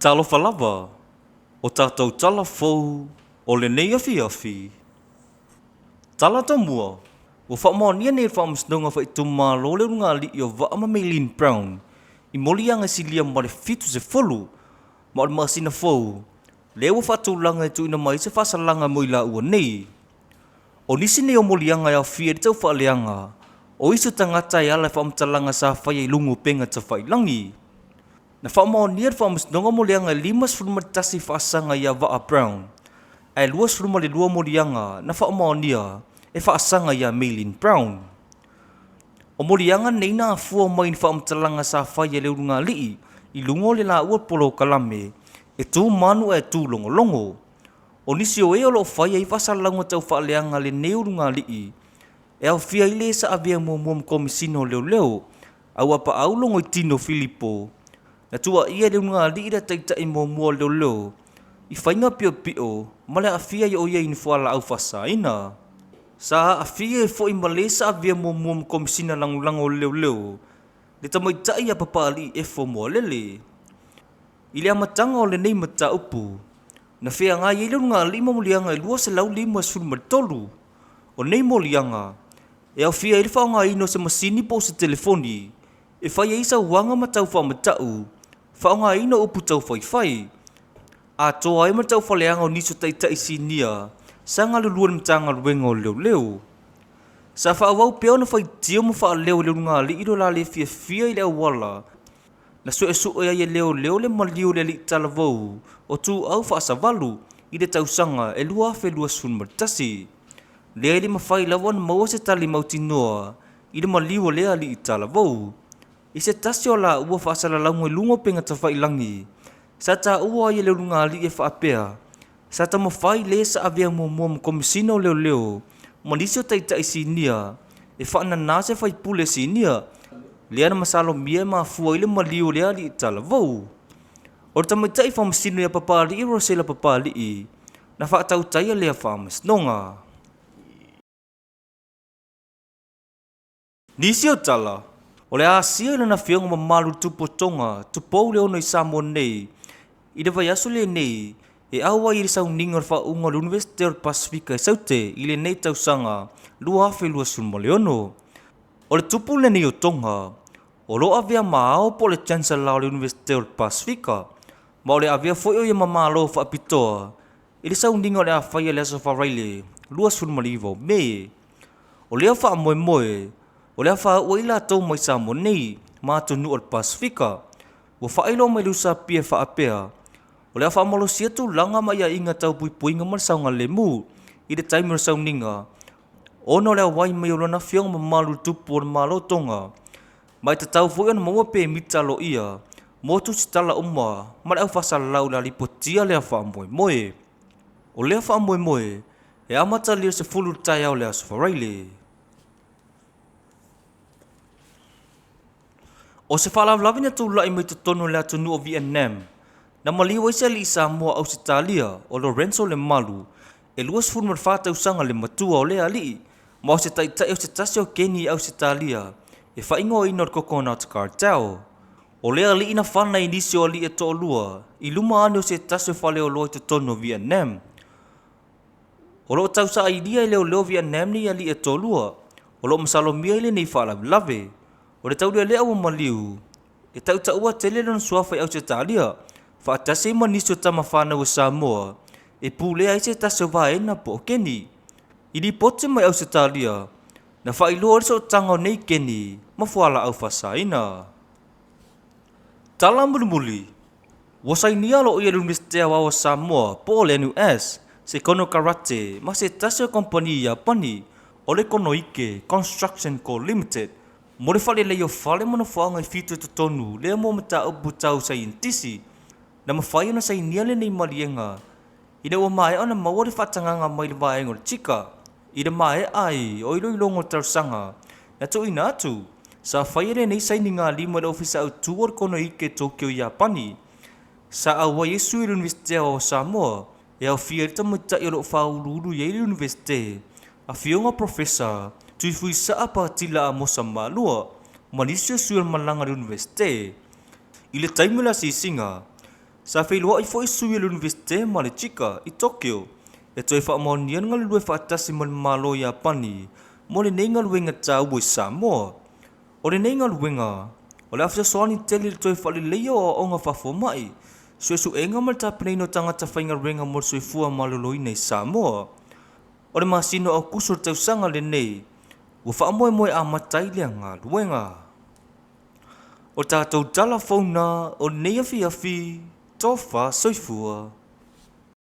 Talofa lava, o tatou tala fou o lenei afiafi. Tala Tomua, Ua faamaonia nei e le Faamasinoga Faaitumalo le ulugalii o Vaa ma Maylene Brown i moliaga e silia ma le 70 ma o le masina fou lea ua faatulaga e tuuina mai ai se faasalaga mo i laua nei. O nisi nei o moliaga e aofia ai le taufaaleaga o isi o tagata e ala i faamatalaga sa faia i luga o upega tafailagi. Na faamaonia e le Faamasinoga moliaga e 51 faasaga ia Vaa Brown, ae 22 moliaga na faamaonia e faasaga ia Maylene Brown. O moliaga nei na afua mai i ni faamatalaga sa faia e le ulugalii i luga o le laua polokalame e tu manu ae tu logologo. O nisi o e o lo o faia ai faasalalauga taufaaleaga a lenei ulugalii e aofia ai le sa avea muamua ma Komesina o Leoleo a ua apaau Logoitino Filipo na tuuaia e le ulugalii le taitai muamua o leoleo i faiga piopio ma le aafia ai o ia i ni fualaau faasaina. Sa aafia ai foi ma le sa avea muamua ma Komesina Lagolago o Leoleo le tamaitai ia Papaalii Efo Moalele. I le amataga o lenei mataupu, na feagai ai le ulugalii ma moliaga e 253. O nei moliaga, e aofia ai le faaaogaina o se masini po o se telefoni e fai ai sauaga ma taufaamata'u, faaaogaina o upu taufaifai, atoa ai ma le taufaleaga o nisi o taitai sinia sa galulue i le Matagaluega o Leoleo. Sa faaauau pea ona faitio ma faaleo e le ulugalii lo la le fiafia i le auala na suesue ai e leoleo le maliu o le alii talavou o Tuuau Faasavalu i le tausaga e 2021. Lea e le mafai lava ona maua se tali mautinoa i le maliu o lea alii talavou. I se tasi o laua faasalalauga i luga o upega tafailagi, sa taua ai e le ulugalii e faapea, sa taumafai le sa avea muamua ma Komesina o Leoleo ma nisi o taitai sinia e faananā se faipule sinia lea na masalomia e mafua ai le maliu o lea alii talavou. O le tamaitai faamasino ia Papalii Rosela Papalii na faatautaia lea faamasinoga. Nisi o tala, o le a asia i lana Afioga Mamalu i le Tupu o Toga, Tupou Leono i Samoa nei, i le vaiaso lenei, e auai ai i le sauniga o le faauuga o le Iunivesite o le Pasefika i Saute i lenei tausaga 2026. O le tupu lenei o Toga, o lo o avea ma ao po o le Chancellor o le Iunivesite o le Pasefika, ma o le avea foi o ia ma Malo faapitoa i le sauniga o le a faia i le aso Faraile 29 o Me. O lea faamoemoe, o le a faauu ai latou mai Samoa nei ma atunuu o le Pasefika. Ua faailoa mai le Usapia e faapea, o le a faamalosia tulaga ma aiaiga tau puipuiga ma le saogalemu i le taimi o le sauniga ona o le auai mai o Lona Afioga Mamalu i le Tupu o le Malo o Toga, ma e tatau foi ona maua pemita aloaia mo tusitala uma ma le au faasalalau o le a lipotia lea faamoemoe. O lea faamoemoe e amatalia i le 10 i le taeao o le Aso Faraile. O se faalavelave na tulai mai totonu o le atunuu o Vietnam, na maliu ai se alii Samoa Ausetalia o Lorenzo Lemalu, e 24 tausaga le matua o lea alii, ma o se taitai o se tasi o keni i Ausetalia e faaigoaina o le Coconut Cartel. O lea alii na fana i nisi o alii e toalua i luma ane o se tasi o faleoloa i totonu o Vietnam. O lo o tausailia e leoleo Vietnam nei alii e toalua o lo o masalomia i lenei faalavelave. O le taulealea ua maliu, e tautaua tele lona suafa i Ausetalia, faatasi ai ma nisi o tama fanau a Samoa e pulea ai se tasi o vaega po o keni. I lipoti mai Ausetalia, na faailoa ai le sootaga o nei keni ma fualaau faasaina. Tala mulimuli, Ua sainia aloaia e le Iunivesite Aoao o Samoa po o le NUS se konokarate ma se tasi o kamupani i Iapani o le Konoike Construction Co. Limited mo le faaleleia o fale ma nofoaga e fitu i totonu lea mo mataupu tau saienitisi. Na mafai ona sainia lenei maliega ina ua maea ona maua le faatagaga mai le vaega o le JICA i le maea ai o iloiloga o talosaga na tuuina atu. Sa faia lenei sainiga lima i le Ofisa Autu o le Konoike i Tokyo i Iapani. Sa auai ai sui o le Iunivesite Aoao o Samoa e aofia ai le tamaitai o lo o faauluulu i ai le Iunivesite, Afioga Professor Tuifuisaa Patila Amosa Malua ma nisi o sui o le malaga a le Iunivesite. I le taimi o le asiasiga, Sa feiloai foi sui o le Iunivesite ma le JICA i Tokyo e toe faamaonia le galulue faatasi ma le Malo o Iapani mo lenei galuega taua i Samoa. O lenei galuega, o le a fesoasoani tele i le toe faaleleia o aoaoga faafomai, suesuega ma le tapenaina o tagata faigaluega mo le soifua maloloina i Samoa. O le masina o Aokuso o le tausaga lenei, ua faamoemoe e amata ai lea galuega. O tatou tala fou na o lenei afiafi, tofa soifua.